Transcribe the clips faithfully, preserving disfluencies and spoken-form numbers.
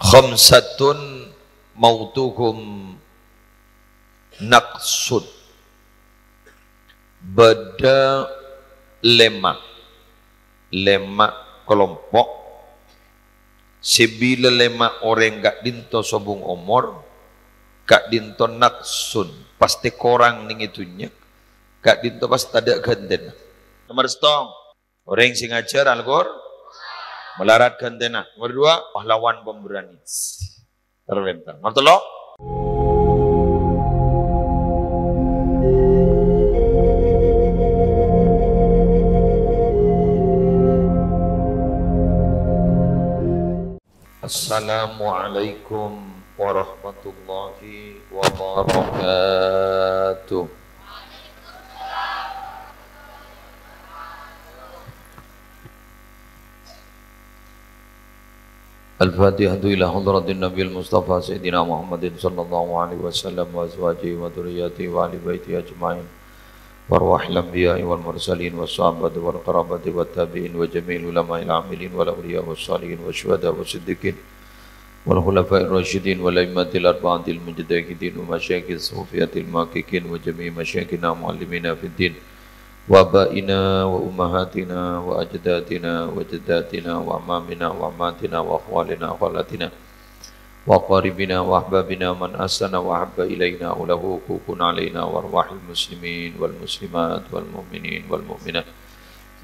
Khamsatun mautuhum naqsun. Bâdâ lèma', lèma' kalompo', sè bilâ lèma' orèng ka'dinto sobung omor, ka'dinto naqsun, pastè korang neng è dhunnya, ka'dinto pas tadâ' ghântèna. Nomer sèttong. Orèng sè ngajhâr Al-Qur-, malarat ghântèna. Nomer dua, pahlawan pemberani. Terbentar. Nomer tello'. Assalamualaikum warahmatullahi wabarakatuh. Al-Fatihatu ila hadratin Nabiyyil Mustafa Sayyidina Muhammadin sallallahu alaihi wasallam wa azwajihi wa dzurriyyatihi wa ahli baitihi ajma'in. وأرواح الأنبياء والمرسلين والصحابة والقرابة والتابعين وجميع العلماء العاملين والأولياء والصالحين والشهداء والصديقين والخلفاء الراشدين والأئمة الأربعة المجتهدين ومشايخ الصوفية المحققين وجميع مشايخنا ومعلمينا في الدين وآبائنا وأمهاتنا وأجدادنا وجداتنا وأعمامنا وعماتنا وأخوالنا وخالاتنا وأقاربنا وأحبابنا من أحسن وأحب إلينا وله حقوق علينا وأرواح المسلمين والمسلمات والمؤمنين والمؤمنات.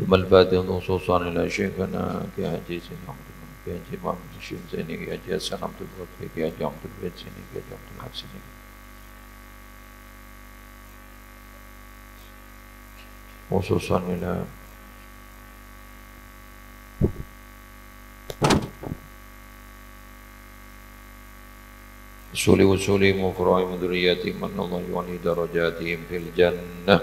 ثم الفاتحة خصوصا إلى شيخنا كي حاجي سيدنا عبد المنعم، كي حاجي محمد الشمسيني، كي حاجي حسن عبد الوهاب، كي حاجي عبد البيت سيني، كي حاجي عبد الحق سيني. خصوصا إلى أصول وصولهم وفروعهم وذرياتهم، أن الله يعلي درجاتهم في الجنة،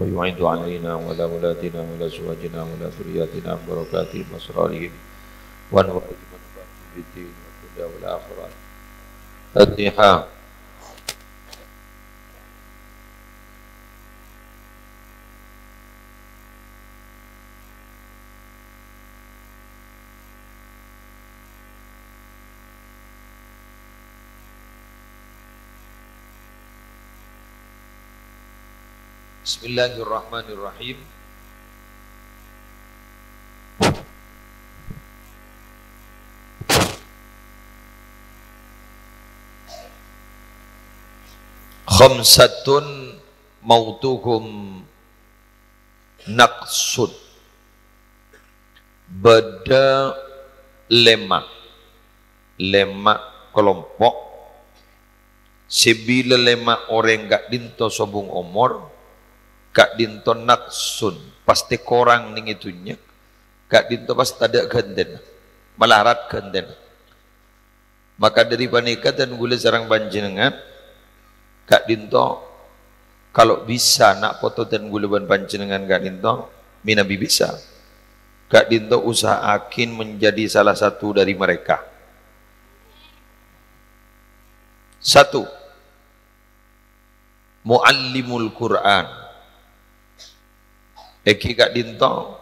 ويعيد علينا وعلى أولادنا وعلى أزواجنا وعلى ذرياتنا من بركاتهم وأسرارهم وأنوارهم ونفعهم في الدين والدنيا والآخرة. الفاتحة. Bismillahirrahmanirrahim. Khamsatun mautuhum naqsun. Bâdâ lèma', lèma' kalompo', sè bilâ lèma' orèng ka'dinto sobung omor, ka'dinto naqsun, pastè korang neng è dhunnya, ka'dinto pas tadâ' ghântèna, malarat ghântèna. Maka dhâri panèka dân kaulâ sareng panjhennengngan, ka'dinto, kalau bisa, na' poto dân kaulâ bân panjhennengngan ka'dinto, mènabi bisa, ka'dinto usaha'aghin menjadi salah satu dari mereka. Satu, muallimul Qur'an. Èngghi ka'dinto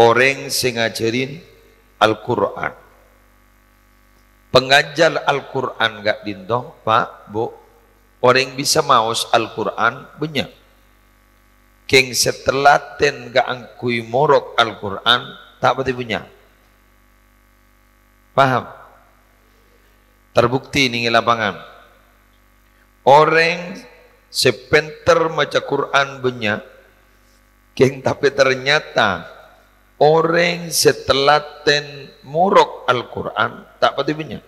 orèng sè ngajhâri Al-Qur'an. Pangajhâr Al-Qur'an ka'dinto, Pak, Bu, orèng bisa maos Al-Qur'an bânnya'. Kèng sè talatèn kaangghuy morok Al-Qur'an ta' patè bânnya'. Paham? Terbukti neng è lapangan. Orèng sè pènter maca Qur'an bânnya', kèng tapè ternyata orèng sè talatèn morok Al-Qur'an ta' patè bânnya'.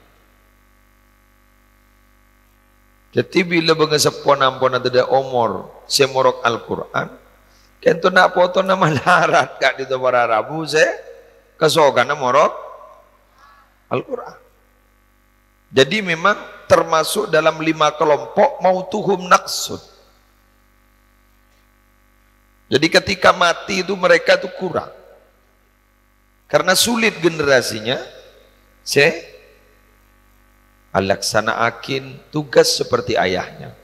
Dhâddhi, bilâ bângaseppo ampon tadâ' omor sè morok Al-Qur'an, ka'dinto na' potona malarat ka'dinto para rabu sè kasokana morok Al-Qur'an. Jadi, memang termasuk dalam lima kelompok mautuhum naqsun. Jadi, ketika mati itu mereka itu kurang. Karena sulit generasinya sè alaksana'aghin tugas seperti ayahnya.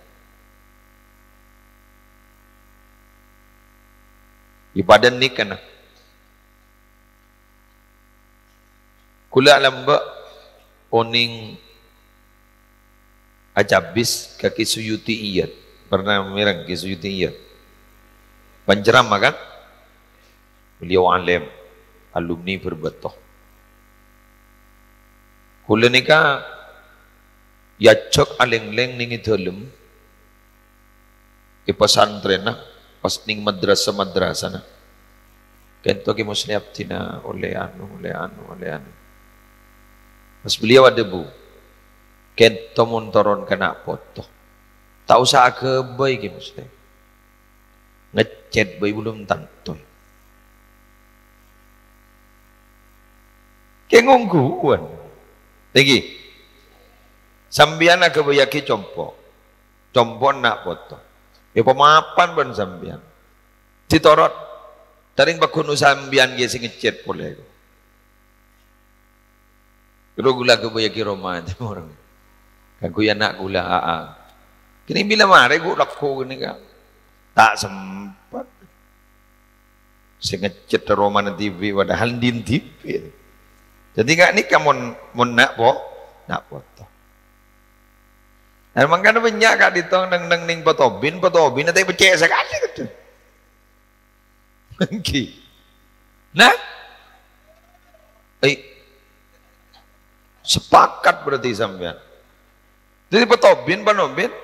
Ipadâ nèka, nah. Kaulâ lambâ' onèng acabis ka Kè Suyuti Iyad. Pernah mèreng Kè Suyuti Iyad? Penceramah, kan? Beliau alim, alumni Brebetto. Kaulâ nèka èajhâk alèng-lèng nèng è dâlem, è pesantrenna, pas nèng madrasah-madrasahna. Ka'ento Kè Musleh abdhina ollè anu, ollè anu, ollè anu. Pas beliau adhâbu, "Ka'ento mon toron ka na' poto, ta' osa aghâbây, Kè Musleh. Ngecèt bhâi belum tanto." Kè ngongghuwân. Nèkè. Sampèyan aghâbâyyaghi compo'. Compo'na na' poto. Èpamapan bân sampèyan. Ditorot. Tarèng paggun sampèyan kèya sè ngecèt polè. Ro kaulâ aghâbâyyaghi roma, kaangghuy ana' kaulâ, aa. Kènè' bilâ marè ghu' lagghu' kènè', Ka'? Ta' sempet. Sè ngecèt romana dhibi', padahal dhin dhibi'. Dhâddhi, ka'nèka mon, mon na' po-, na' poto. Nah, mangkana bânnya' ka'dinto neng-neng nèng patobin, patobinna ta' èpeccè' sakalè, gitu. Èngghi. Nah? Eh, sepakat berarti sampèyan. Dhâddhi patobin, panobin,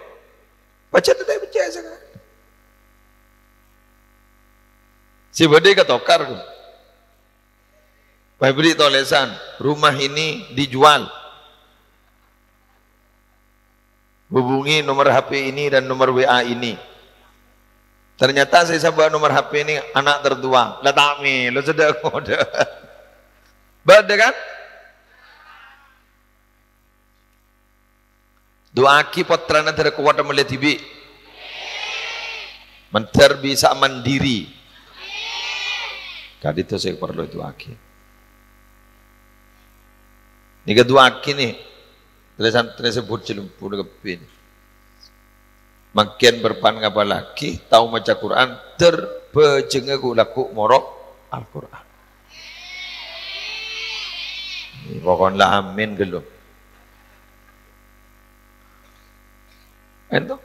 pajhât ta' èpeccè' sakalè. Sè bâdâ katokar, ghu. Pabrik tulisan, "Rumah ini dijual. Hubungi nomor H P ini dan nomor W A ini." Ternyata sè èsabâ' nomor H P ini anak tertua. La ta' mèlo sè dâ' ngodâ. Bâdâ, kan? Du'aaghi pottrana dhâr kowat mellè dhibi'. Mandhâr bisa mandiri. Ka'dinto sè parlo èdu'aaghi. Nèka du'aaghi, nè. Santrè-santrè sè bhujâ lempuna kabbhi, nè. Mangkèn bârpa'an ngapallaghi, tao maca Qur'an, dhâr bhâjângnga ghu'-lagghu' morok Al-Qur'an. Pokokna la amin ghâllu. Ènto,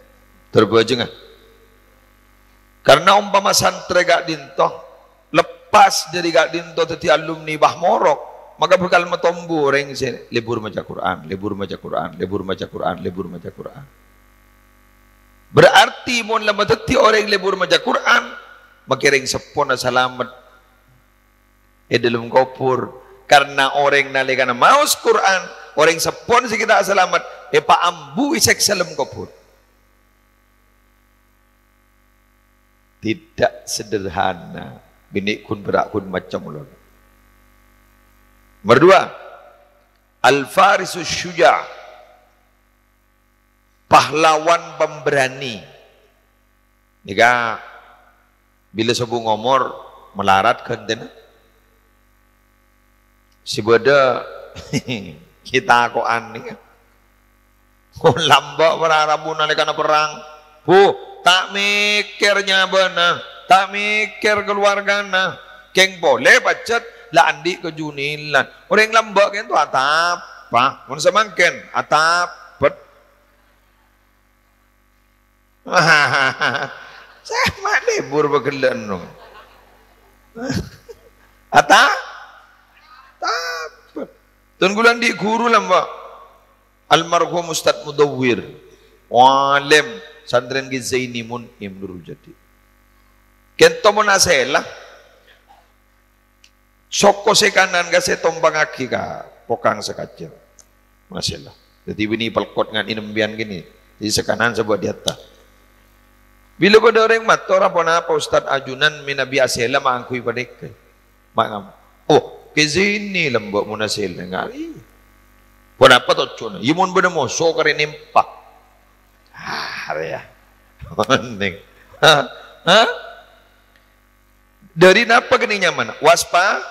dhâr bhâjângnga. Karena ompama santrè ka'dinto, lepas dhâri ka'dinto dhâddhi alumni bâh morok, maka bhâkal matombu orèng sè lebur maca Qur'an, lebur maca Qur'an, lebur maca Qur'an, lebur maca Qur'an. Berarti mon la madhâddhi orèng lebur maca Qur'an, makè rèng seppona salamet è dâlem kobhur. Karna orèng nalèkana maos Qur'an, orèng seppona sè ghi' ta' salamet, èpaambu'i sèksa dâlem kobhur. Tidak sederhana. Binè' ghun berrâ' ghun macem ulun. Nomor dua, Al-Farisus Syuja'. Pahlawan pemberani. Nèka bilâ sobung omor malarat ghântèna. Sè bâdâ ètako'an nèka. Lambâ' para rabu nalèkana perrang. Bu, ta' mèkkèr nyabâna, ta' mèkkèr kaluwargana. Kèng polè pajhât la andi' kajunilan. Orèng lambâ' kènto atapa. Mon samangkèn, atapet. Sè ma' lebur pagellâ'ân, no. Ata? Tapet. Dhân kaulâ andi' ghuru lambâ'. Almarhum Ustadz Mudawwir. Alim, santrèna Kè Zaini Mun'im Nurul Jadi. Kènto mon asèla. Soko sè kanan ka sè tompangngaghi ka pokang sè kacèr. Masya Allah. Dhâddhi binè' pelkot ngan inem biyan gini. Dhâddhi sè kanan sabâ' diyata. Bilâ bâdâ orèng mator, "Ponapa, Ustadz, ajunan mènabi asèla ma' angghuy panèka?" Ma' ngam-, "Oh, Kè Zaini lambâ' mon asèla." Ngari. "Ponapa tojjhuna?" "Iyâ, mon bâdâ moso karè nempa." Ah, arèya. Onèng. Hah? Hah? Dhâri napa kènè' nyamana? Waspa-,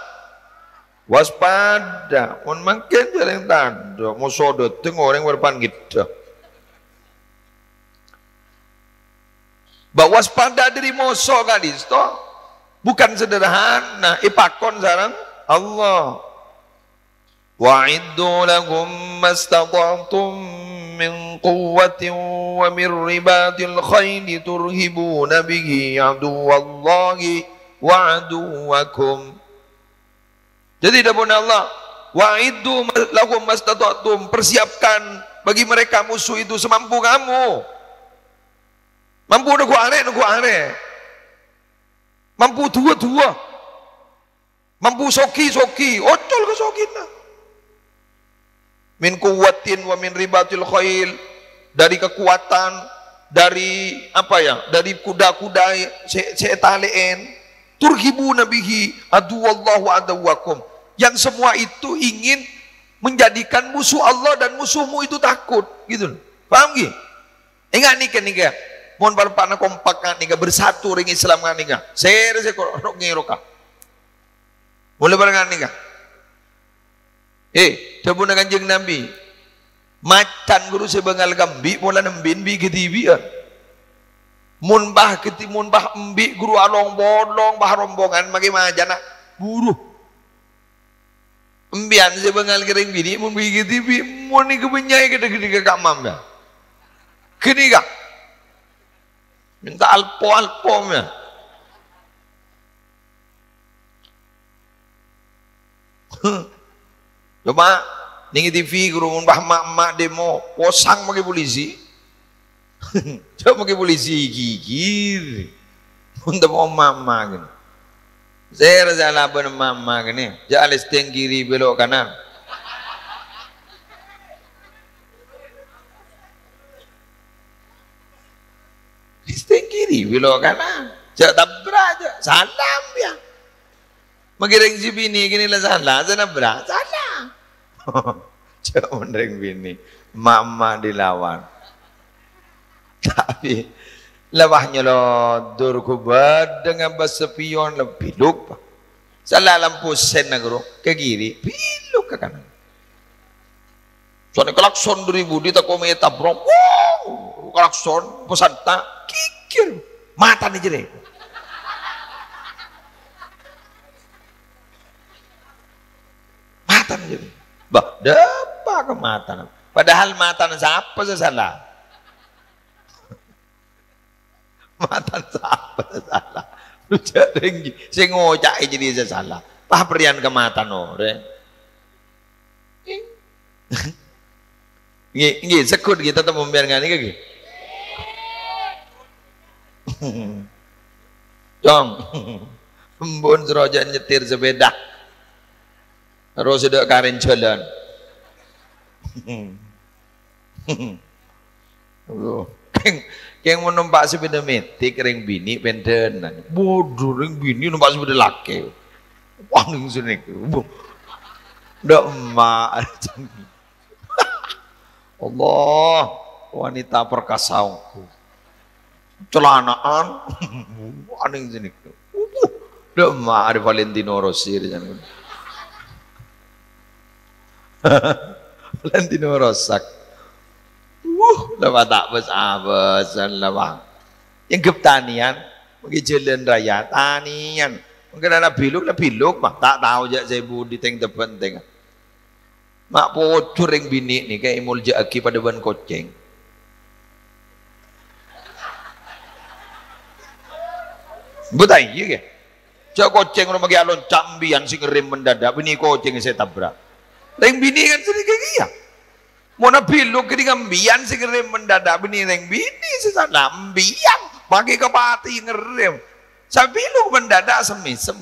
waspada. Mon mangkèn jhâreng tandhâ, moso dâteng orèng bârpa'an ngeddhâ. Bâ' waspada dhâri moso ka'dinto bukan sederhana, èpakon sareng Allah. وأعدوا لهم ما استطعتم من قوة ومن رباط الخيل ترهبون به عدو الله وعدوكم. Jadi, dhâbuna Allah, "Wa'iddu ma-, lahum mastata'tum," persiapkan bagi mereka musuh itu semampu kamu. Mampu nèko arè, nèko arè. Mampu duwâ, duwâ. Mampu sogi, sogi. Ocol ka sogina. "Min quwwatin wa min ribatil khail," dari kekuatan, dari, apa ya, dari kuda-kuda sè, sè ètalè'èn. "Turhibuna bihi aduwwallahi wa aduwwakum." Yang semua itu ingin menjadikan musuh Allah dan musuhmu itu takut, gitu loh. Paham nggih? Enga' nèka, nèka. Mon parpa'na kompak nga' nèka, bersatu rèng Islam nga' nèka. Sèrè sè ko-, ro-, ngèroka. Mula barengan nèka. Eh, dhâbuna Kanjeng Nabi, "Macan ghuru sè bângal ka embi', polana embi', embi' kadhibi'ân." Mon bâ' kadhi-, mon bâ' embi' ghuru along-polong, bâ' rombongan, makè macana, buru. Embiyan sè bângal ka rèng binè', mon bi' kadhibi', mon nèka bânnya'è kadhi-kadhi ka kamam, ya. Ghânèka. Mènta alpo-alpo, ya. Coba, nèng T V, ghuru, mon bâ' emma'-emma' demo, posang makè polisi. Coba makè polisi ghighir. Mon temmo emma'-emma' ghânèka. Sè rasa labân emma'-emma' ghânèka. Jhâ' lèstèng kiri, belok kanan. Lèstèng kiri, belok kanan. Jhâ' tabrak, jhâ' salam, ya. Makè rèng sè binè' kènè' la sala, sè nabrak, sala. Jhâ' mon rèng binè', emma'-emma' dilawan. Tapè, la bâ' nyolodor ghubâdhâng abâs spion, la biluk, Pak. Sala lampu sènna, ghuru, ka kiri, biluk ka kanan. Soalnya klakson dâri budi tako' mètabrak. Wow, klakson, pesanta, ghighir. Matana jârèya. Matana jârèya. Bâh, dâpa' ka matana. Padahal matana sapa sè sala? Matan sapa sè sala? Lu jhâ' rèng sè ngoca'è jârèya sè sala. Pas bherri'ân ka matan orèng. Ngghi, ngghi, segghut ngghi, tatemmo sampèyan nganèka ngghi. Cong. Embun sè roja nyetir sepeda. Terros sè dâ' karèn jhâlân. Loh, kèng, kèng mon nompa' sepeda metik rèng binè' pendhânan. Bodho, rèng binè' nompa' sepeda lakè. Wah, ning sini. Dâ' emma'. Allah, wanita perkasa ongghu. Celana'an. Wah, ning sini. Dâ' emma' arè Valentino Rossi rè jân. Valentino Rossi. Wuh, la ta' bâs-abâsan la, Bang. Ènggep tanèyan, mangkè jhâlân raya, tanèyan. Mangkè la biluk, la biluk, Bang. Ta' tao jhâ' sè budi teng-tebbhân teng. Ma' pojhur rèng binè' nèka èmolja'aghi padâ bân kocèng. Bhunten, iyâ, ghi? Jhâ' kocèng rowa mangkè alonca' embiyan sè ngerrem mendadak, binè' kocèng sè tabrak. Rèng binè' kan sè nèka kèya. Monna biluk kèdhing embiyan sè ngerrem mendadak, binè' rèng binè' sè sala embiyan. Mangkè kapatè ngerrem. Sè biluk mendadak sem-mèsem.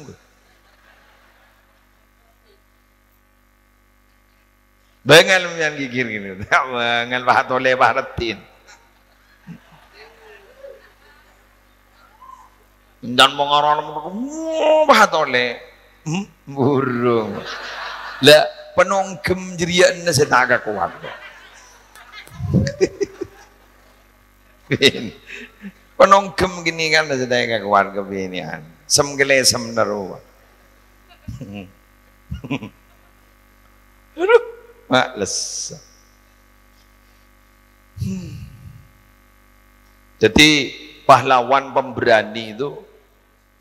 Bângal sampèyan ghighir ngènè. Bângal, Pak Tole, Pak Retin. Endan pengaran, oh, Pak Tole. Hmm, burung. Lah, penonggem jârèya sè ta' kakowan. Penonggem kènè' kan sè ta' kakowan kabinèyan. Sem kelesem terro. Aduh, males. Hmm. Jadi, pahlawan pemberani itu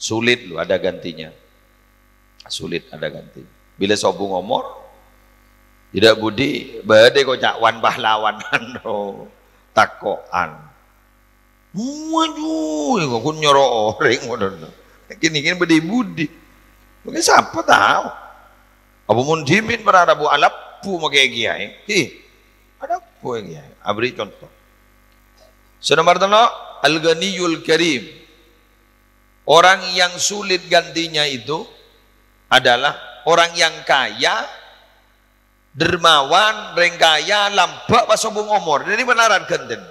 sulit loh ada gantinya. Sulit ada gantinya. Bilâ sobung omor, Tidak budi, bâdâ koca' wan pahlawanan, tako'an. Waduh, kok nyoro orèng ngono. Kènè-kènè bâdâ budi. Mungkin sapa tahu? Apa mon dhimèn para rabu alabbu makè kiyaè? Hi, alabbu kiyaè. Abri contoh. Sè nomer tello', Al-Ghaniyul Karim. Orang yang sulit gantinya itu adalah orang yang kaya, dermawan, rèng kaya, lambâ' pas sobung omor. Dhâddhi malarat ghântèna.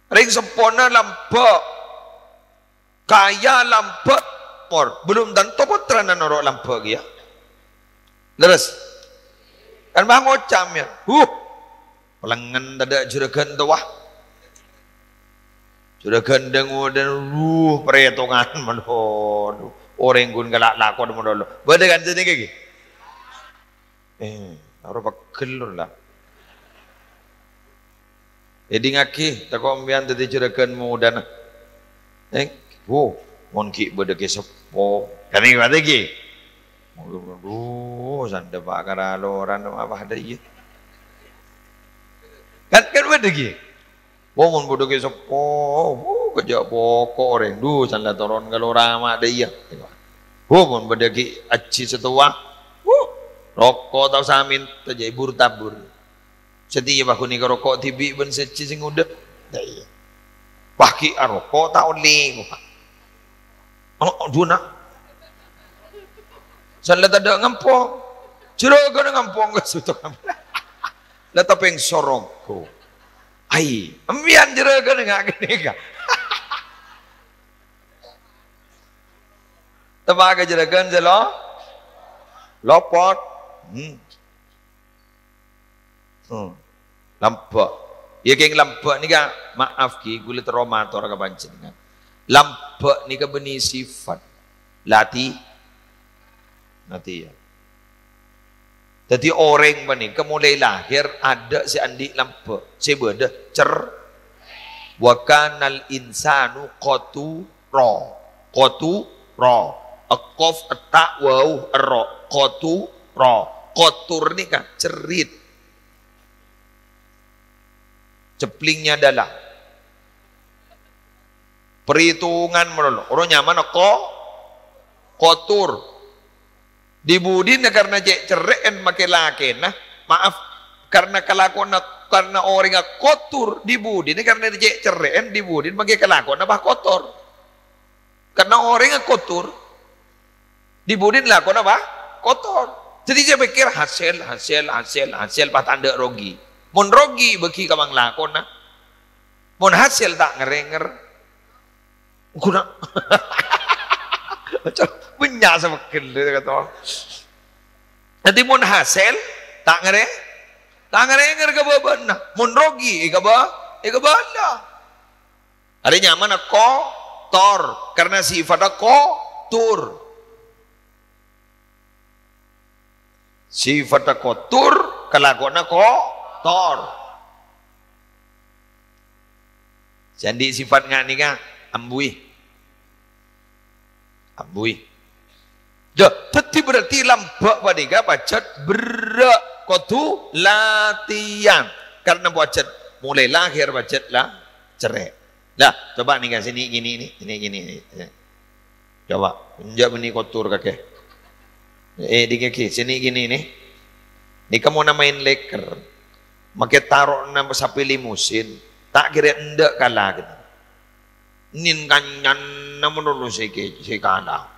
Rèng seppona lambâ', kaya lambâ' omor. Belum tanto pottrana noro' lambâ' kèya. Lerres? Kan bâ ngoca' mèyan, "Huh, pelengngen tadâ' juragan towa." Juragan dâng-odâng, "Huh, parètongan malolo. Orèng ghun kala' lakon malolo." Bâdâ kan sè nèka ghi? Eh, aro pegghel la. Èdingngaghi, tako' empèyan dhâddhi juragan modhâna. Eh, wo, mon ghi' bâdâ kè seppo. Kan èngghi bâdâ ghi? Wo, sandhâ pa' karaloran apa ada iyâ. Kan, kan bâdâ ghi? Wo, mon bâdâ ghi' seppo, wo, kajâ' poko' orèng. Du, sandhâ toron ka lora ma' ada iyâ. Wo, mon bâdâ ghi' ajji sè towa, wo, roko' tao samènta jâ' bur-tabur. Satèya bâ ghunèka roko' dhibi' bân sè ajji sè ngodâ. Dâ iyâ. Wah, ghi' aroko' ta' ollè, kok. Oh, duna. Sandhâ tadâ' ngampong. Jurâghâna ngampong ka sèttong. La tapèng sorogo. Ai, empèyan jurâghâna nga' ghânèka. Teppa' ka jurâghân sè lo-, lopot. Hmm. Hmm. Lambâ'. Iyâ, kèng lambâ' nèka, maaf ghi, kaulâ terro mator ka panjhennengngan. Lambâ' nèka bânnè sifat. Lati-, latihan. Dhâddhi orèng panèka molaè lahèr adâ' sè andi' lambâ', sè bâdâ cer-, "Wa kanal insanu qatura." Qatura. Qaf, ta, wau, ra. Qatura. Qatur nèka cerrit. Ceplingnya dalam. Perhitungan malolo. Oro nyamana ko-, kotur. Dhi-budhina karna cè' cerrè'en makè lakèna, maaf, karna kalakowanna, karna orèngnga kotur, dhi-budhina karna cè' cerrè'en, dhi-budhina makè kalakowanna pas kotor. Karna orèngnga kotur, dhi-budhina lakona pas kotor. Dhâddhi sè pèkkèr hasèl, hasèl, hasèl, hasèl, pas ta' endâ' rogi. Mon rogi, bâgi ka panglakona. Mon hasèl ta' ngèr-ngèngèr. Ghuna. Bânnya' sè pegghel, kata. Dhâddhi mon hasèl, ta' ngèrè-, ta' ngèr-ngèngèr ka bâbâna. Mon rogi, èkabâ-, èkabâlâ. Arè nyamana kotor, karna sifatta kotur. Sifatta kotur, kalakowanna kotor. Sè andi' sifat nga' nèka ambuwi. Ambuwi. Dah, dhâddhi berarti lambâ' panèka pajhât berrâ', kodhu latihan. Karna pajhât molaè lahèr pajhât la cerrè'. Dah, coba nèka sè nè'-kènè' nè', sè nè'-kènè' nè'. Coba, enjâ' bânnè kotor kakè. Eh, dhingngaghi, sè nè'-kènè' nè'. Nèka mon maèn lèker. Makè taro'na sapè limusin. Ta' kèra endâ' kala, gitu. Nin kanyanna malolo sè ke-, sè kala.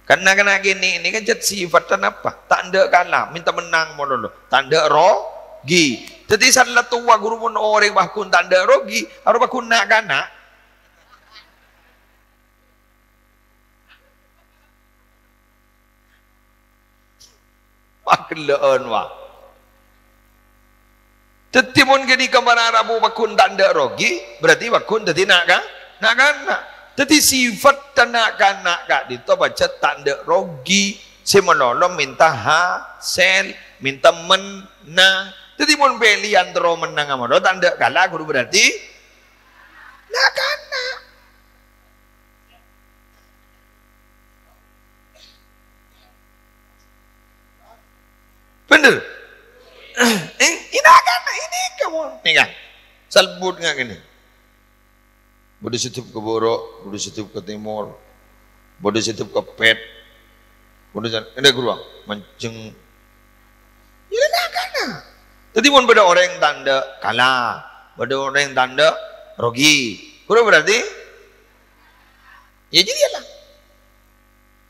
Kan na'-kana' kènè' nè' kan cè' sifatta napa? Ta' endâ' kala, mènta mennang malolo. Ta' endâ' rogi. Dhâddhi sala towa ghuru mon orèng bâghun ta' endâ' rogi, aro bâghun na'-kana'. Pagella'an, wa. Dhâddhi, mon ghânèka para rabu bâghun ta' endâ' rogi, berarti bâghun dhâddhi na'-ka-, na'-kana'. Dhâddhi, sifatta na'-kana' ka'dinto pajhât ta' endâ' rogi, sè malolo mènta hasèl, mènta mennang. Dhâddhi, mon pèlèyan terro mennang malolo ta' endâ' kala, ghuru berarti na'-kana'. Bhender. Nèka, salbut nga' kènè'. Bâdâ sè dâp ka bârâ', bâdâ sè dâp ka tèmor, bâdâ sè dâp ka pèt, bâdâ sè, èngghi ghuru, manjheng. Iyâ, la kana. Dhâddhi, mon bâdâ orèng tandhâ kala, bâdâ orèng tandhâ rogi, ghuru berarti, iyâ, jârèya la.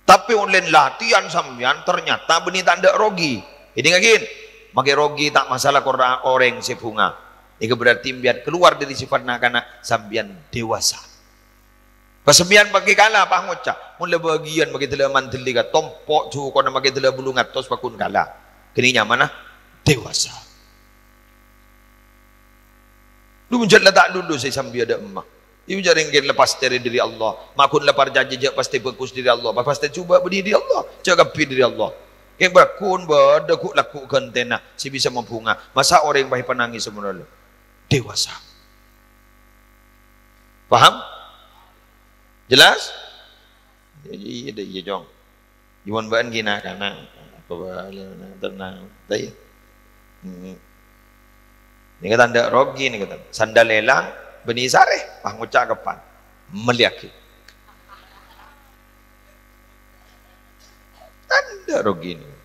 Tapè ollèna latèyan sampèyan, ternyata bânnè tandhâ rogi. Èdingngaghi, makè rogi ta' masalah ka orèng sè bhunga. Nèka berarti sampèyan kalowar dâri sifat na'-kana', sampèyan dewasa. Pas sampèyan makè kala, pas ngoca', "Mon la bâgiyân makè dâlâ mandhâli ka tompo' jhuko'na makè dâlâ bâllung atos, paghun kala." Kènè' nyamana dewasa. Lu, mon jhâ' la ta' lulus sè sampèyan dâ' emma. Iyâ, jhâ' rèng kèn la pastè dâri Allah. Maghun la parcajâ jhâ' pastè bhâghus dâri Allah. Pas pastè jhubâ' bânnè dâri Allah. Jhâ' kabbhi dâri Allah. Kèng bhâghun bâdâ ghu'-lagghu' ghântèna sè bisa mabhunga. Masa' orèng pas èpanangès samono la dewasa. Paham? Jelas? Iyâ, iyâ, iyâ, Cong. Iyâ, mon bâ'na ghi' na'-kana', apa bâlâna, tenang, ta' iyâ? Hmm. Nèka tandhâ rogi nèka, tan-, sandal èlang, bânnè sarè, pas ngoca' ka pan, "Mellèyaghi." Tandhâ rogi nèka.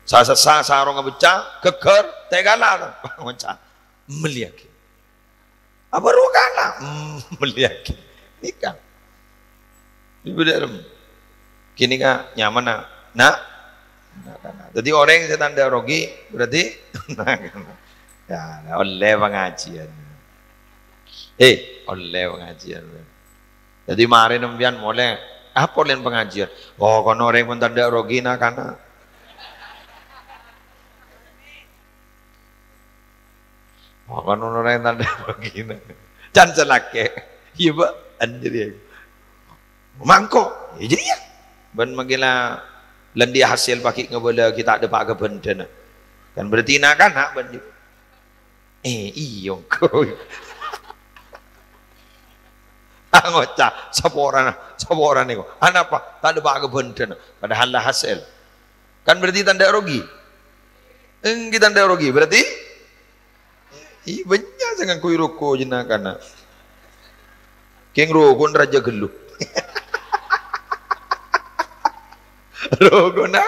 Sa-, sa-, sa-, sarongnga beccè', ghâggâr, ta' kala, pas ngoca', "Mellèyaghi." Apa rowa kana? Hmm, mellèyaghi. Nèka. Di bâdâ rem. Kènè' ka nyamana. Na'. Na'-kana'. Dhâddhi orèng sè tandhâ rogi, berarti na'-kana'. Yâ, ollè pangajiyân. Eh, ollè pangajiyân. Dhâddhi marè sampèyan molè. Apa ollèna pangajiyân? Oh, kono orèng mon tandhâ rogi na'-kana'. Mangkana orèng tandhâ rogi na'. Can salakè. Iyâ, Pak. Anjir, ya. Mangko. Iyâ, jârèya. Bân mangkèla landi hasil paghi' ngabâlâghi ta' dâpa' ka bhândhâna. Kan berarti na'-kana' bân. Eh, iyâ, engko'. Ah, ngoca', saporana, saporana kok. Anapa? Ta' dâpa' ka bhândhâna. Padahal la hasil. Kan berarti tandhâ rogi. Èngghi tandhâ rogi. Berarti Iyâ, bânnya' sè ngangghuy roko jhâ' na'-kana'. Kèng rokona rajâ ghâllu. Rokona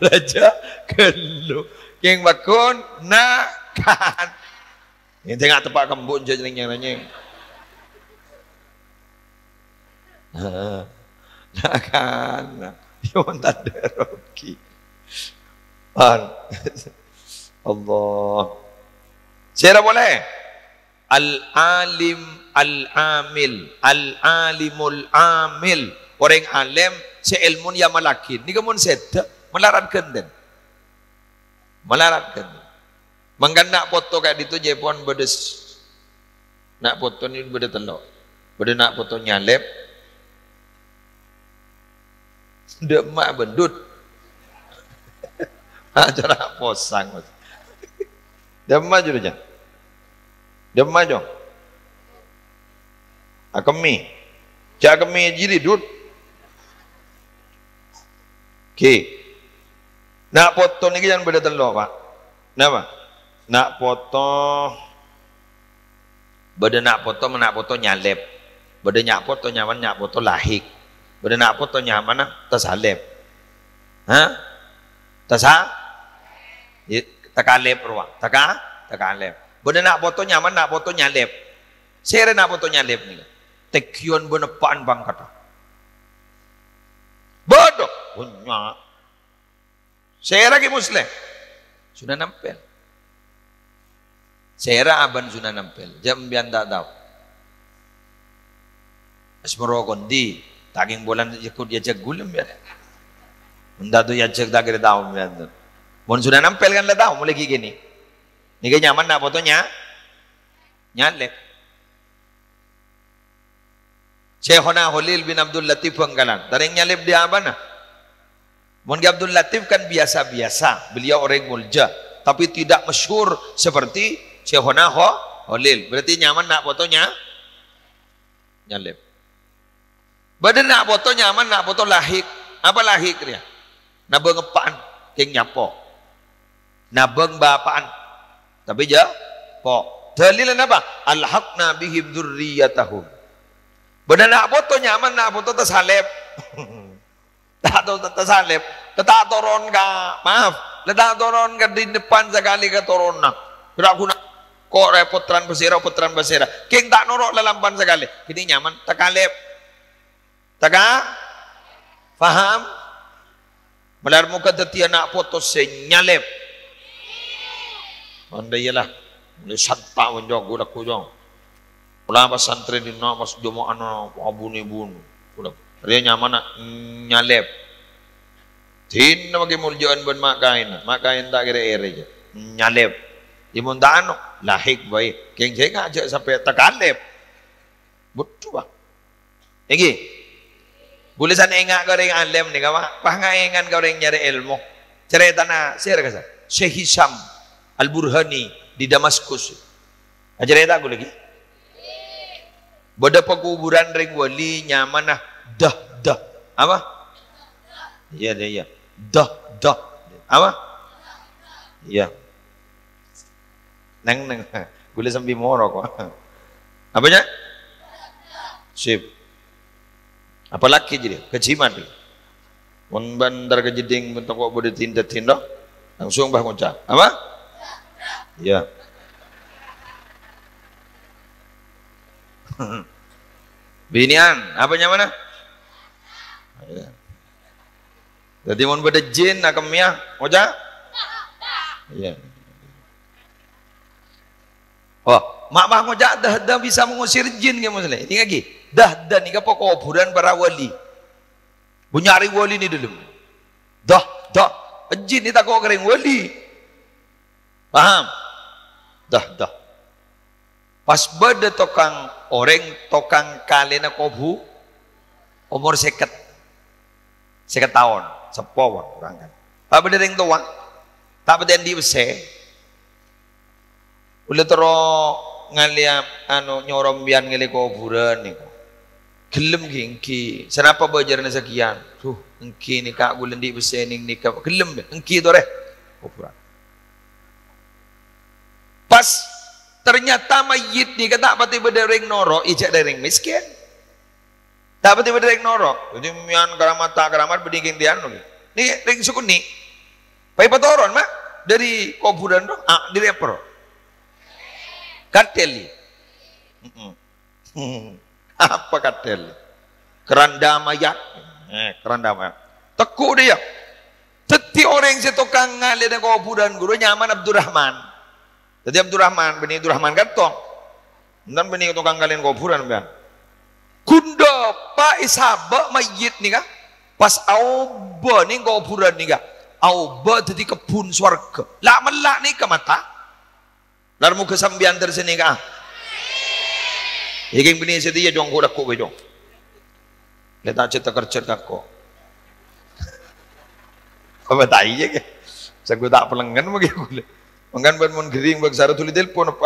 rajâ ghâllu. Kèng paghun na'-kana'. Èngghi nga' teppa' kembu' jhâ' nyèng-nyèng. Na'-kana'. Iyâ, mon tandhâ rogi. An. Allah. Sèra polè? Al-alim, al-amil. Al-alimul amil. Orèng alèm sè èlmona èamallaghi. Nèka mon sèdhâ, malarat ghântèna. Malarat ghântèna. Mangkana na' poto ka'dinto jhâ' pon bâdâ s-, na' poto nèka bâdâ tello'. Bâdâ na' poto nyalèp. Dâ' emma' bendut. Acara posang, Mas. Dâ' emma' juru, Jang. Dâ' emma', Jong. Akemmè. Jhâ' akemmè jârèya, Dut. Oke. Na' poto nèka jhân bâdâ tello', Pak. Napa? Na' poto, bâdâ na' poto, na' poto nyalèp. Bâdâ na' poto nyamana na' poto lahik. Bâdâ na' poto nyamana tasalèp. Hah? Tasa-, i-, takalèp rowa. Taka-, takalèp. Bâdâ na' poto nyamana na' poto nyalèp. Sèra na' poto nyalèp nèka. Tèngghiyon bân eppa'an bhângkètta. Bâdâ. Bânnya'. Sèra Kè Musleh? Sunan Ampel. Sèra abân Sunan Ampel? Jhâ' sampèyan ta' tao. Asmoro kondi, takèng polana èyagghut èyajhâk ghulâ sampèyan. Mon ta' tao èyajhâk ta' kèra tao sampèyan. Mon Sunan Ampel kan la tao, molaè ghi' kènè'. Nèka nyamana na' poto nya-, nyalèp. Syekhona Kholil bin Abdul Latif Bhângkalan. Tarèng nyalèp dâ' abâna. Mon Ki Abdul Latif kan biasa-biasa, beliau orèng molja, tapi tidak masyhur seperti Syekhona Kho-, Kholil. Berarti nyamana na' poto nya-, nyalèp. Bâdâ na' poto nyamana na' poto lahik. Apa lahik rèya? Nabâng eppa'an, kèng nyapo. Nabâng bapa'an. Tapè jhâ' po. Dalilna napa? "Alhaqna bihim dzurriyyatahum." Bâdâ na' poto nyamana na' poto tasalèp. Ta' to-, ta-, tasalèp. Ta' toron ka, maaf. La ta' toron ka dineppan sakalè ka toronanna. Ra ghuna ko' rè pottrana pasèra, pottrana pasèra. Kèng ta' noro' lalampan sakalè. Kènè' nyamana takalèp. Taka? Paham? Malar moghâ dhâddhiyâ na' poto sè nyalèp. Andâ' iyâ la. Molaè santa' mon jhâ' ghu-lagghu, jhâ'. Pola pas santrè dinna' pas jhâma'ana abunè-bunè. Ghu-lagghu. Rèya nyamana nyalèp. Dinna maghi moljâ'ân bân ma' kaènna. Ma' kaèn ta' kèra èrè, jhâ'. Nyalèp. Yâ mon ta' ano, lahik bhâi. Kèng sènga' jhâ' sampè' takalèp. Bhuddhu, Pak. Èngghi. Bulâ san ènga' ka orèng alèm nèka, Pak. Pas ngaèngan ka orèng nyarè èlmo. Carètana sèra kassa'. Syekh Hisam Al-Burhani di Damaskus. Acarèta ghulâ ghi. Bâdâ pakuburan rèng wali nyamana Dahdah. Apa? Iyâ, iyâ, iyâ. Dahdah. Apa? Iyâ. Neng, neng. Ghulâ sambi moro ko'. Apanya? Sip. Apalagi jadi kejimat. Mon bân entar ka jeddhing, mon tako' bâdâ tinda-tinda, langsung bâ ngoca'. Apa? Iyâ. Binèyan, apa nyamana? Iyâ. Dhâddhi mon bâdâ jin, akemmèya, ngoca'? Iyâ. Oh, ma' pas ngoca' Dahdah bisa mengusir jin, ngghi, Muslim? Èngghi, Dahdah nèka pakoburan para wali. Bânnya' rèng wali è dâlem. Dah, dah. Jin nèka tako' ka rèng wali. Paham? Dah, dah. Pas bâdâ tokang orèng, tokang kalèna kobu, omor sèket. Sèket taon, seppo, Pak, kurang kan. Pas bâdâ rèng towa, ta' patè andi' pèssè. Ghulâ terro ngalèya, anu, nyoro sampèyan ngèlè kobhurân nèko. Ghellem ghi, èngghi. Sanapa bâjârânna sakèyan? Duh, èngghi nèka ghulâ andi' pèssè nèng nèka. Ghellem, èngghi torè. Kobhurân. Pas ternyata mayyit nèka ta' patè bâdâ orèng noro', ijâ' dâ' orèng mèskèn. Ta' patè bâdâ orèng noro'. Dhâddhi, mèyan karamat ta' karamat bânnè kèng dhiyâ anu. Nè, rèng sakonè'. Pas èpatoron, ma', dâri kobhurân, ro? Ah, dâri apa, ro? Katèl, iyâ. Mm-mm. Apa katèl? Keranda mayat. Eh, keranda mayat. Tegghu' dhiyâ. Dhâddhi orèng sè tokang ngalèna kobhurân ghuru nyamana Abdurrahman. Dhâddhi Abdurrahman, bânnè Abdurrahman kantong. Enten bânnè tokang ngalèna kobhurân, sampèyan. Ghun dhâpa' èsabâ' mayyit nèka, pas aobâ nèng kobhurân nèka. Aobâ dhâddhi kebbhun sowarghâ. La'-mella' nèka mata. Lar moghâ sampèyan dâr sanèka. Èngghi bânnè satèya, Cong, ghu-lagghu bhâi, Cong. Lè ta' jhât takerjhât kako. Apa ta' iyâ, ghi? Sèngko' ta' pèlengngen maghi ghulâ. Mangkana bân mon ghering bâksara dhuli telpon apa?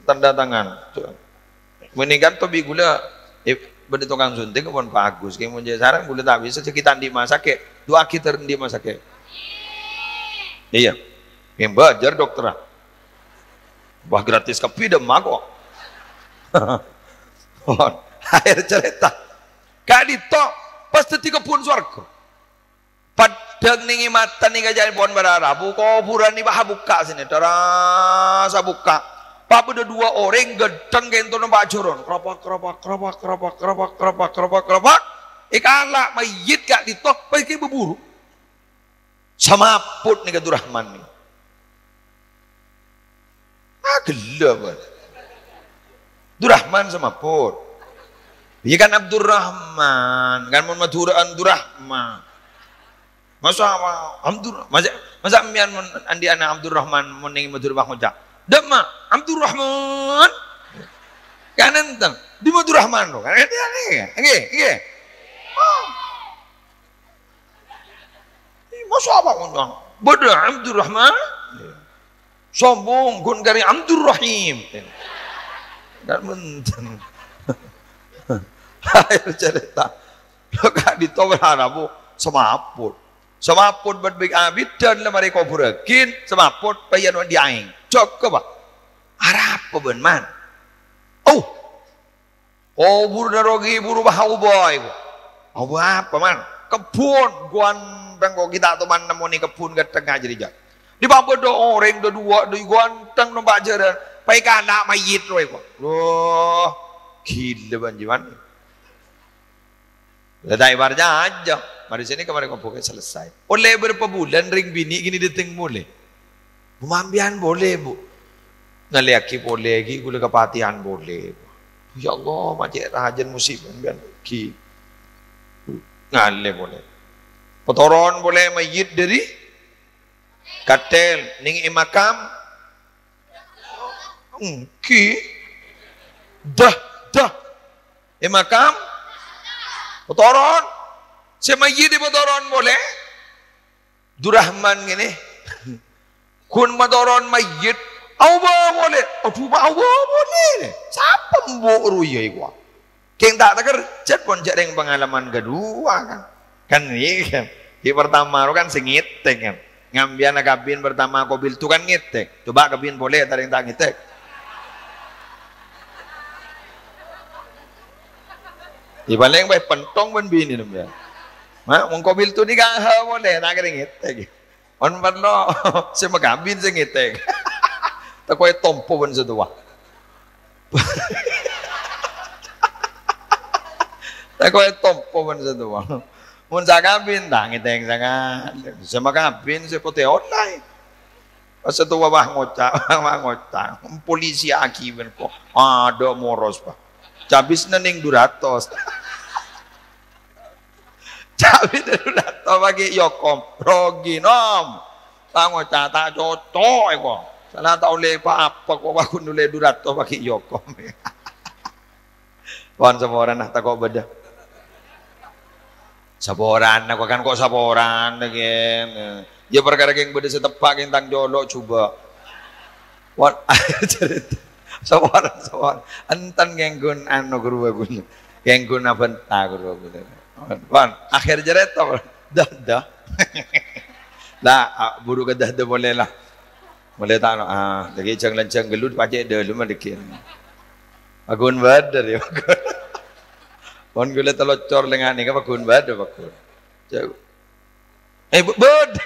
Tanda tangan. Mènèkan to bi' ghulâ, eh, bâdâ tokang suntik pon bagus. Kèng mon jhâ' sareng ghulâ ta' bisa, sakè'na andi' ma' sakè'. Du'aaghi ter andi' ma' sakè'. Iyâ. Kèng bâjâr dokterra. Wah, gratis kabbhi dhâ' emma ko'. Pon. Akhèr carèta. Ka'dinto pas dhâddhi kebbhun sowarghâ. Paddhâng nèng è mata nèka jhâ' pon para rabu, kobhurân nèka pas abukka' sènè, daras abukka'. Pas bâdâ duwâ' orèng ghânteng kènto nompa' jhârân. Krapak, krapak, krapak. Èkala' mayyit ka'dinto, pas èkè bhuru. Samaput nèka Abdurrahman nèka. Ah, ghellâ', bân. Abdurrahman samaput. Iyâ kan Abdurrahman, kan mon Madhurâ Abdurrahman. Masa apa? Abdur-, masa, masa sampèyan mon andi' ana' Abdurrahman mon nèng Madhurâ pas ngoca', "Dhâ' emma, Abdurrahman." Kan enten. Dhimma Abdurrahman to? Kan enten, èngghi, èngghi. Oh. Masa apa ngono? Bâdâ Abdurrahman? Sombong, ghun karè Abdurrahim. Kan bhunten. Akhèr carèta. Lo ka'dinto para rabu, samaput. Samapot bân bik-abiddhân la marè kobhurraghi, samapot pèyan andi' aèng. Jhâgâ, Pa'. Arapa bân, Man? Oh! Kobhurrâ rogi buru bâ aobâ, èko. Aobâ apa, Man? Kebbhun, ghântèng ko' ghi' ta' toman nemmonè kebbhun ghântèng jârèya. Dhi' pa' bâdâ orèng dâ duwâ' dhi' ghântèng nompa' jhârân, pèkala' mayyit rowa, èko. Wah, ghilâ bân jiyâ, Man. La ta' èparcajâ. Marè sènè ka marè kobhurrâ selesai. Ollè bârâmpa bulân rèng binè' ghini dâteng molè. Bu, ma'ampèyan polè, Bu. Ngalèyaghi polè ghi' ghulâ kapatèyan polè. Ya Allah, ma' cè' rajâna musibâ sampèyan ghi. Ngalè polè. Patoron polè mayyit dâri kattèl, nèng è makam. Èngghi. Dah, dah. È makam. Patoron. Sè mayyit dipatoron polè. Durrahman ngènè. Ghun matoron mayyit, aobâ polè. Adhu, ma' aobâ polè. Sapa embu' rowa iyâ, èko? Kèng ta' takerjhât pon jhâ' rèng pangalaman kaduwâ, kan. Kan, iyâ, kan. Ghi' partama rowa kan sè ngètèk, kan. Ngampèyan akabin partama qabiltu kan ngètèk. Coba kabin polè, ta' rèng ta' ngètèk. Iyâ, palèng bhâi pentong bân binè sampèyan. Ma', mon qabiltu nèka ha polè, ta' kèra ngètèk. Mon parlo, sè makabin sè ngètèk. Tako' ètompo bân sè towa. Tako' ètompo bân sè towa. Mon sakabin, ta' ngètèk sangat. Sè makabin, sè potè ollè. Pas sè towa, wah, ngoca', wah, ngoca'. Polisi aghi bân ko'. Adâ' moros, Pa'. Cabisna nèng du ratos. Cabisna du ratos paghi' èokom. Rogi, nom. Pangoca' ta' cocok, èko. Sala ta' ollè pa-apa, ko' wa ghun ollè du ratos paghi' èokom. Pon saporana, tako' bâdâ. Saporana, ko' kan ko' saporana, ghen. Iyâ, parkara kèng bâdâ sè teppa' kèng tang colo' jhubâ'. Pon, carèta. Saporana, saporana. Enten kèng ghun anu, ghuru ghun. Kèng ghun abhânta, ghuru ghun. Pon, akhèr carèta, pon. Dah, dah. Lah, a, buru ka dah, dah polè, lah. Polè ta', ah, laghi' jhâng-lanjhâng ghâllu, pacè' dâlem, laghi'. Paggun bâdâ, yâ, paggun. Pon ghulâ talocor lèngan nèka, paggun bâdâ, paggun. Jhâ-, eh, bâ-, bâdâ.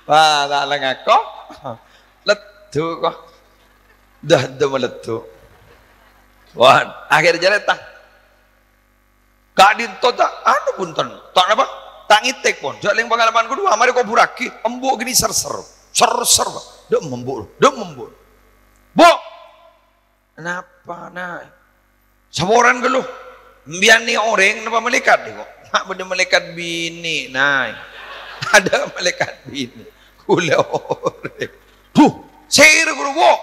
Wah, ta' la ngako. Leddhu, ko'. Dah, dah, maleddhu. Wah, akhèr carèta. Ka'dinto ta', anu, bhunten, ta' napa? Ta' ngètèk pon. Jhâ' lèng pangalaman kaduwâ, marè kobhurraghi, embu' ghini ser-ser. Ser-ser, Pa'. Dâ' embu', dâ' embu'. Bu'! Napa, Na'? Saporana ghâllu. Sampèyan nè orèng napa malaèkat, ko'? Ma' bâdâ malaèkat binè', Na'. Adâ' malaèkat binè'. Ghulâ orèng. Duh, sèra ghuru, Bu'?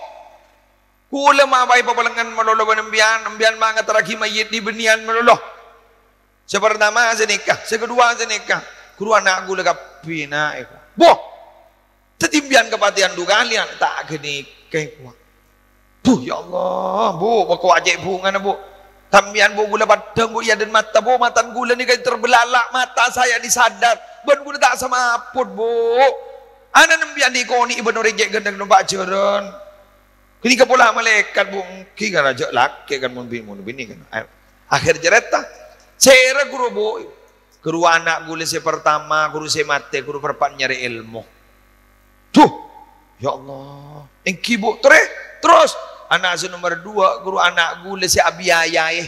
Ghulâ ma' bhâi papalengngen malolo bân sampèyan, sampèyan ma' ngaterraghi mayyit dhi' bânnèyan malolo. Sè partama sè nèka, sè kaduwâ sè nèka. Ghuru, ana' ghulâ kabbhi, Na', èko. Bo! Dhâddhi sampèyan kapatèyan du kalèyan, ta' ghânèka, èko. Duh, ya Allah, Bu', bâko acè' bhungana, Bu'. Sampèyan, Bu', ghulâ paddhâng, Bu', è adâ'na mata, Bu', matana ghulâ nèka terbelalak, mata saya ini sadar. Bân ghulâ ta' samaput, Bu'. Ana'na sampèyan èkonè'è bân orèng cè' ghândhâng nompa' jhârân. Ghânèka pola malaèkat, Bu', èngghi kan, jhâ' lakè' kan, mon bi-, mon binè' kan. Ayo. Akhèr carèta, sèra ghuru, Bu'? Ghuru, ana' ghulâ sè partama, ghuru sè matè, ghuru, parappa'na nyarè èlmo. Duh! Ya Allah. Èngghi, Bu', torè. Terros, ana' sè nomer duwâ', ghuru, ana' ghulâ sè abiyayaè.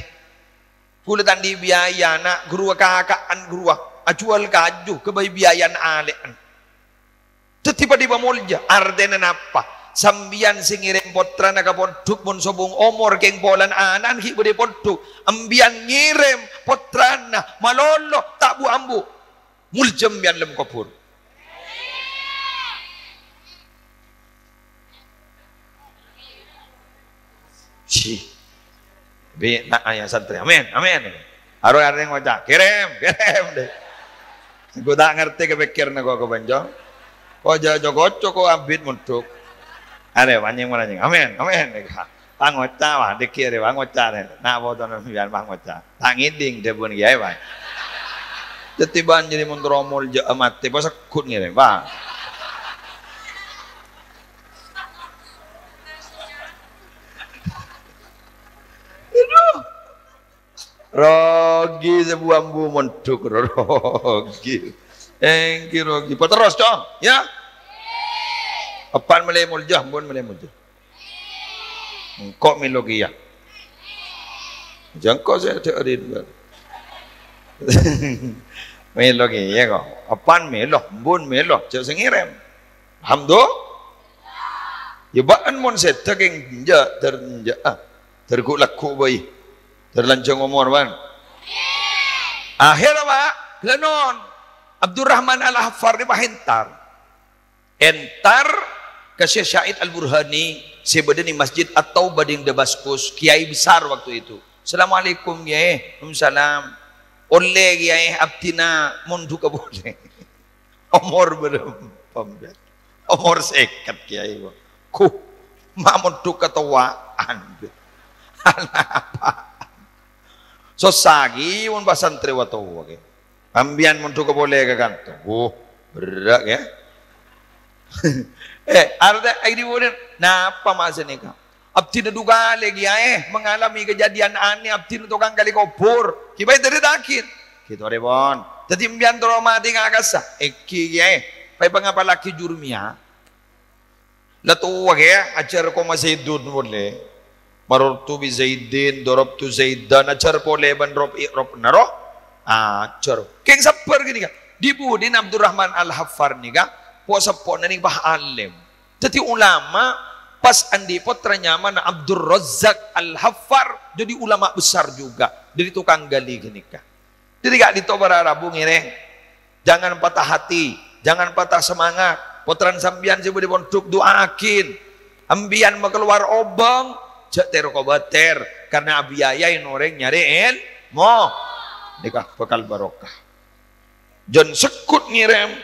Ghulâ ta' andi' biaya, Na', ghuru, kaka'an, ghuru, ajhuwâl kaju, ghâbây biayana alè'an. Dhâddhi padâ pamolja, artèna napa? Sampèyan sè ngèrèm pottrana ka pondhuk mon sobung omor kèng polana ana'na ghi' bâdâ è pondhuk, sampèyan ngèrèm pottrana malolo ta' bu-ambu, molja sampèyan lem kobhur. Ci. Bi' na' ayah santri. Amin, amin. Aro arè ngoca', "Kèrèm, kèrèm," deh. Engko' ta' ngartè kapèkkèranna ko', ko' bânjong. Ko' jhâ' co-koco ko' abit mondhuk. Arè, panyèng-manyèng. "Amin, amin." Pangoca', wah, dhâggi' arè, pangoca', arè. Na' potona sampèyan pangoca'. Ta' ngèdhing dhâbuna kèyaè, wah. Dhâddhi bân jârèya mon terro molja'a matè, pas segghut ngèrèm, Pak. Aduh. Rogi sè bu-ambu mondhuk, rogi. Èngghi rogi. Paterros, Cong, ya. Eppa'na mèlè molja, embu'na mèlè molja. Engko' mèlo kèya. Jâ' engko' sè dhâ'ârin. Mèlo kèya ko'. Eppa'na mèlo, embu'na mèlo, jâ' sè ngèrèm. Alhamdulillah. Ya bâ'na mon sèdhâ kèng enjâ', dâr enjâ', ah, dâr ghu'-lagghu' bhâi. Dâr lanjhâng omor, bân. Akhèr, Pak, ghellâ' non. Abdurrahman Al-Haffar nèka pas entar. Entar ka Syekh Sa'id Al-Burhani sè bâdâ nèng Masjid At-Taubah nèng Damaskus, kiai besar waktu itu. "Assalamualaikum, Kiai." "Waalaikumsalam." "Ollè, Kiai, abdhina mondhugghâ polè." Omor bârâmpa, Mbak? Omor sèket, Kiai, kok. Kuh, ma' mondhuk katowa'an, Mbak. Anapa? Sossa ghi mon pasantrè wa towa, Kiai. Sampèyan mondhugghâ polè ka kanto. Wuh, berrâ', Kiai. Eh, artè, aidi budin, napa ma' sanèka? Abdhina du kalè, Kiai, mengalami kejadian aneh, abdhina tokang ghâli kobhur. Kibâi tarèta'aghi. Ghi torè, pon. Dhâddhi, sampèyan terro matè ngakassa. Èngghi, Kiai. Pas èpangapallaghi Jurumiyah. La towa, Kiai, ajhâr koma Zaidun polè. Marartu bi Zaidin, darabtu Zaidan, ajhâr polè bân rob i'rabna, ro. Ajhâr. Kèng sabbhâr ghânèka. Di budina Abdurrahman Al-Haffar nèka, po'-seppo'na nèka pas alim. Dhâddhi ulama, pas andi' pottra nyamana Abdurrazzaq Al-Haffar, jadi ulama besar juga. Dhâddhi tokang ghâli ghânèka. Dhâddhi ka'dinto para rabu ngèrèng. Jangan patah hati, jangan patah semangat. Pottrana sampèyan sè bâdâ è pondhuk, du'aaghi. Sampèyan makalowar obâng, jhâ' tèro-kobâtèr, karna abiyayaè orèng nyarè èlmo. Nèka bhâkal barokah. Jhân segghut ngèrèm.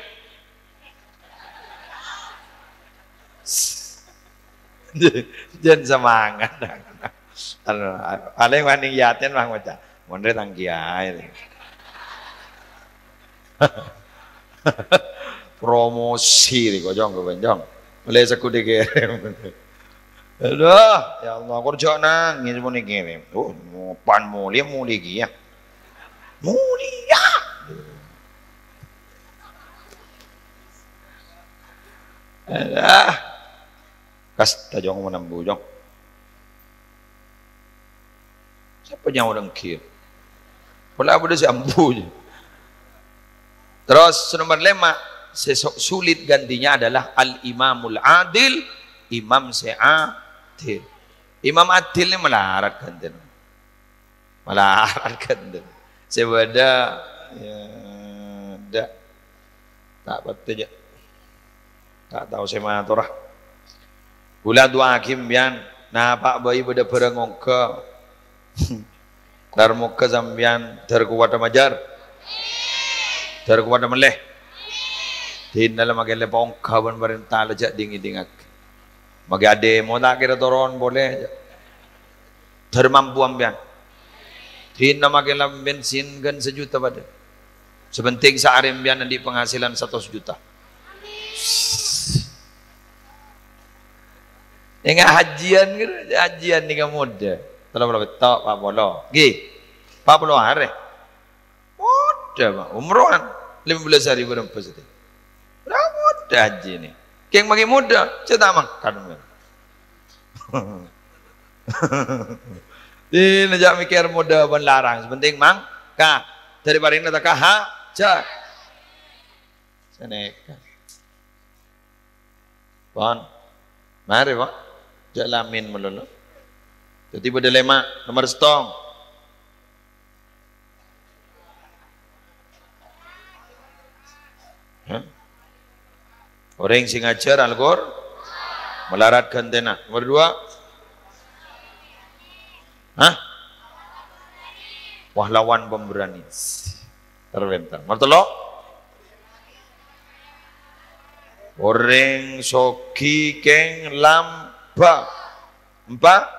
Jhân semangat. Anu, palèng wani yatin mah ngoca', "Mon rè tang kiyaè." Promosi rè, kocong, kocong. Mèlè segghut dikèrèm. Aduh, ya Allah, kor jhâ' nangès mon èkèrèm. Oh, pan molè, molè kèya. Molèya. Alah. Kasta, Jong, mon ambu, Jong. Sapa nyaor èngghi? Pola bâdâ sè ambu, Jong. Terros, sè nomer lèma', sè so-, sulit gantinya adalah al-imamul adil, imam sè adil. Imam adil nèka malarat ghântèna. Malarat ghântèna. Sè bâdâ, ya, dâ'. Ta' patè, jâ'. Ta' tao sè matora. Ghulâ du'aaghi sampèyan, napa' bhâi bâdâ bhârâng ongghâ. Dâr moghâ sampèyan dâr kowadhâ majâr. Dâr kowadhâ mellè. Dinna la makè lè pongghâ bân parènta la jhâ' ding-ngèdingngaghi. Makè adhemo ta' kèra toron polè. Dâr mampu sampèyan. Dinna makè la bensin ghân sajuta padâ. Sè pentèng saarè sampèyan andi' penghasilan satos juta. Enga' hajjiân, hajjiân nèka modâ. Tello polo pètto', pa' polo. Ngghi. Pa' polo arè. Modâ, Pak. Umrohan. Lèma bellâs arè bârâmpa satèya. Lah modâ hajji nè. Kèng makè modâ, jhâ' ta' mangkat. Dinna jhâ' mèkkèr modâ bân larang. Sè pentèng mangkat. Dâri parèngna ta' ka hajjât. Sanèka. Pon. Marè, Pak. Jhâ' la amin malolo. Dhâddhi bâdâ lèma', nomer sèttong. Hah? Orèng sè ngajhâr Al-Qur-, malarat ghântèna. Nomer dua. Hah? Pahlawan pemberani. Terbentar. Nomer tello'. Orèng soghi kèng lambâ'. Empa'.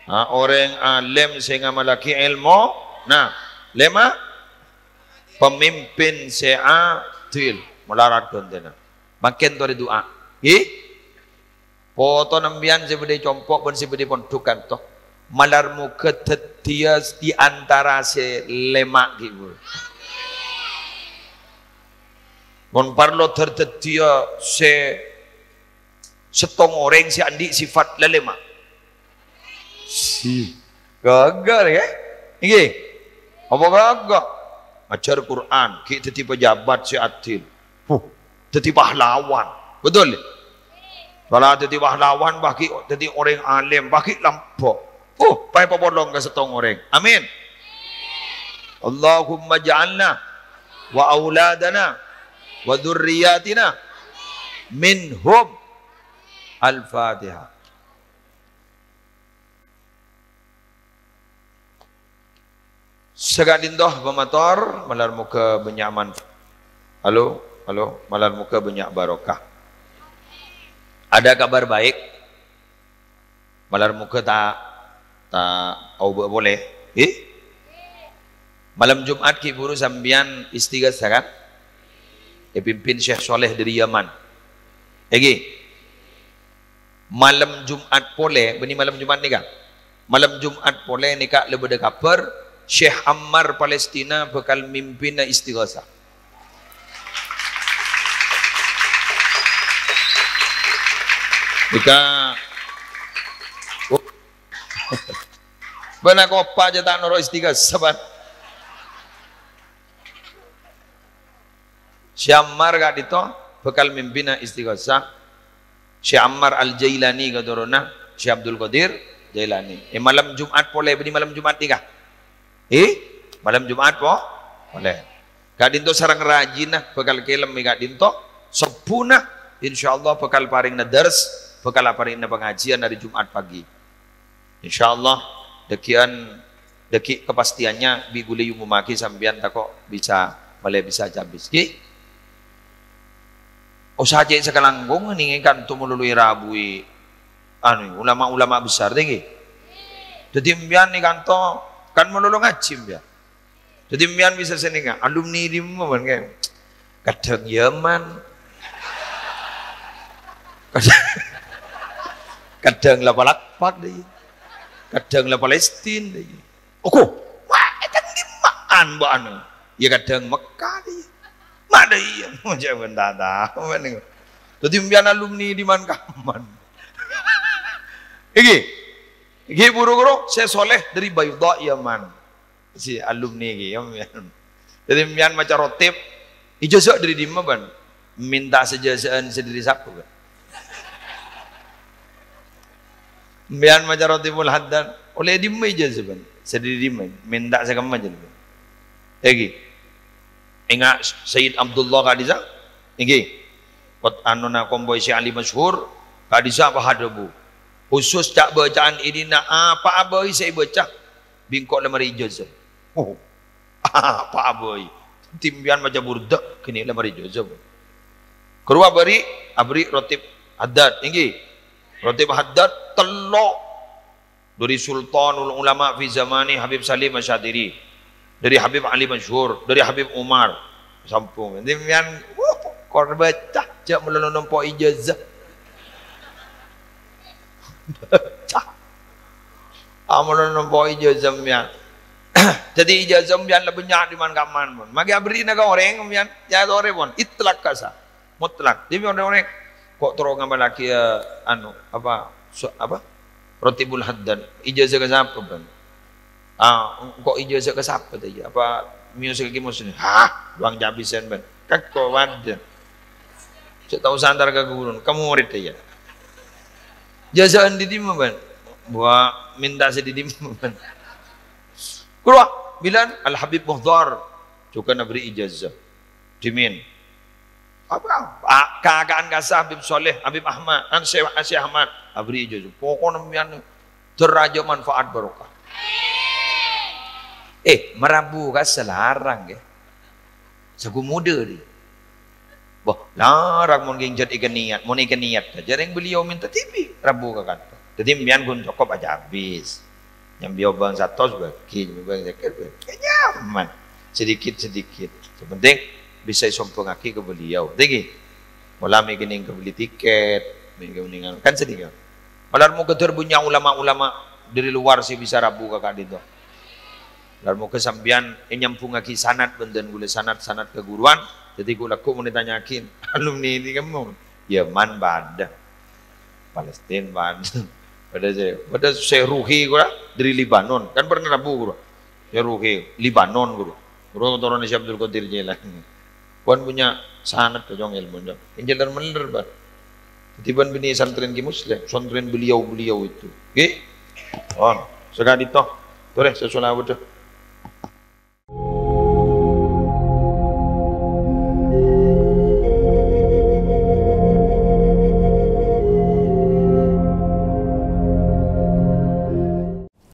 Ha, orèng alèm sè ngamallaghi èlmo. Nah, lèma'. Pamimpin sè adil. Malarat ghântèna. Mangkèn torè du'a. Ngghi? Potona sampèyan sè bâdâ è compo' bân sè bâdâ è pondhuk kanto. Malar moghâ dhâddhiyâ di antara sè lèma' ghi' buru. Mon parlo dhâr dhâddhiyâ sè sèttong orèng sè andi' sifat lalèma'. Si. Ghâgghâ, ya? Ngghi. Apa ghâgghâ? Ngajhâr Qur'an, ghi' dhâddhi pejabat sè adil. Huh, dhâddhi pahlawan. Betul? Sala dhâddhi pahlawan, bâ ghi' dhâddhi orèng alim, bâ ghi' lambâ'. Huh, paèpapolong ka sèttong orèng. Amin. Allahumma ja'alna wa auladana wa dzurriyyatina minhum. Al-Fatihah. Saka'dinto pamator, malar moghâ bânnya' manfaat. Halo, halo, malar moghâ bânnya' barokah. Ada kabar baik. Malar moghâ ta', ta' aobâ polè. Eh? Malem Jumat ghi' buru sampèyan istighasah, kan? Èpimpin Syekh Saleh dâri Yaman. Èngghi. Malem Jumat polè, bânnè malem Jumat nèka. Malem Jumat polè nèka la bâdâ kabhâr, Syekh Ammar Palestina bhâkal mimpina istighasah. Nèka, oh. Bâ'na kopa jhâ' ta' noro' istighasah, bân. Syekh Ammar ka'dinto bhâkal mimpina istighasah. Syekh Ammar Al-Jailani, katoronan Syekh Abdul Qadir Jailani. È malem Jumat polè, bânnè malem Jumat nèka. Eh, malem Jumat po-, polè. Ka'dinto sareng rajina bhâkal kèlem è ka'dinto. Sebbhuna, insyaallah bhâkal parèngana dars, bhâkal aparèngana pangajiân hari Jumat pagi. Insyaallah, dhâggi'ân, dhâggi' kepastiannya bi' ghulâ èomummaghi sampèyan tako' bisa, malè bisa cabis. Ghi? Osa cè' sakalangkong nèngè kanto malolo èrabui, anu, ulama-ulama besar, ta' èngghi? Dhâddhi, sampèyan è kanto kan malolo ngajhi, sampèyan. Dhâddhi, sampèyan bisa sennengnga, alumni dimma, bân, kan? Kadhâng Yaman. Kadhâng, kadhâng la Palakpak, dâ' iyâ. Kadhâng la Palestina, dâ' iyâ. Ogo, wah, ètang dimma'an, bân? Iyâ, kadhâng Mekkah, dâ' iyâ. Ma' dâ' iyâ, mon jhâ' bân ta' tao, bân, nèko. Dhâddhi, sampèyan alumni dimman-kamman. Èngghi, èngghi, buru-buru, Syekh Saleh dâri Baydha, Yaman. Si alumni ghi, ya, sampèyan. Dhâddhi, sampèyan maca rotib, ijazah dâri dimma, bân? Mènta sajâzâ'ân sè dâri sapa, bân? Sampèyan maca Rotibul Haddad, ollè dimma ijazah, bân? Sè dâri dimma? Mènta sè kemma, jâ, bân? Èngghi. Enga' Sayyid Abdullah ka'dissa'? Èngghi. Kot anona kompoy Syekh Ali Masyhur, ka'dissa' pas adhâbu. Khusus ca'-bâca'an è dinna', apa'a bhâi sè èbâca, bi' engko' la marè ijazah. Oh. Apa'a bhâi. Sampèyan maca Burdah, ghânèka la marè ijazah. Karowa abâri', abâri' Rotib Haddad, èngghi. Rotib Haddad tello'. Dâri Sultanul Ulama fi zamani Habib Salim Asy-Syadzili. Dâri Habib Ali Masyhur, dâri Habib Umar. Sampon. Sampèyan, wuh, kor bâca, jhâ' malolo nompo' ijazah. Bâca. Amono nompo' ijazah sampèyan. Dhâddhi ijazah sampèyan la bânnya' dimman-kamman, mon. Maghi abherri'na ka orèng sampèyan, ya, orèng, mon. Itlak ka'issa'. Mutlak. Dhâddhi orèng-orèng, "Ko' terro ngabâlaghi, ya, anu, apa, so-, apa? Rotibul Haddad. Ijazah ka sapa, bân?" Ah, engko' ijazah ka sapa ta' iyâ? Apa mèyosa ka Kè Muslim? Hah, bân ca' bâsana, bân. Kan ko' wadah. Cè' tao santar ka ghuruna, ka morèdda, iyâ. Ijazah dâri dimma, bân? Wah, mènta sè dâri dimma, bân? Karowa, bilân Al-Habib Muhdhar, jhughân abherri' ijazah. Dhimèn. Apa? A-, kaka'an ka'issa' Habib Saleh, Habib Ahmad, an Syekh, Syekh Ahmad, abherri' ijazah. Pokokna sampèyan dârâjâ manfaat barokah. Eh, marabu ka'issa' larang, ya. Sagu muda, di. Bâh, larang mon ghi' jhât èkaniyat, mon èkaniyat. Jhâreng beliau mènta T V, rabu ka kantor. Dhâddhi, sampèyan ghun cokop acabis. Nyambi obâng satos bâgi, nyambi obâng sèket bâgi. Kan nyaman. Sedikit-sedikit. Yang penting bisa èsombhângaghi ka beliau. Tinggi. Mula mè' kènèng kabelli tiket, mè' kènèng kan sedikit. Malar moghâ dhâr bânnya' ulama-ulama dari luar sè bisa rabu ka ka'dinto. Malar moghâ sampèyan ènyambhungngaghi sanad bân dân kaulâ sanad-sanad kaguruan. Dhâddhi kaulâ ghu' mon ètanya'aghi alumni ini kan mau. Yaman bâdâ. Palestina bâdâ. Bâdâ sè, bâdâ sè Ruhi kaulâ dari Libanon. Kan pernah rabu kaulâ. Sè Ruhi, Libanon kaulâ. Kaulâ keturunan Syekh Abdul Qadir Jailani. Bân bânnya' sanad ka jhung èlmo, jhung. Ènjhâl dhâr-mellèr, Pak. Dhâddhi bân bânnè santrèn Ki Musleh, santrèn beliau-beliau itu. Ngghi? On, saka'dinto. Torè, sè sholawat, dah.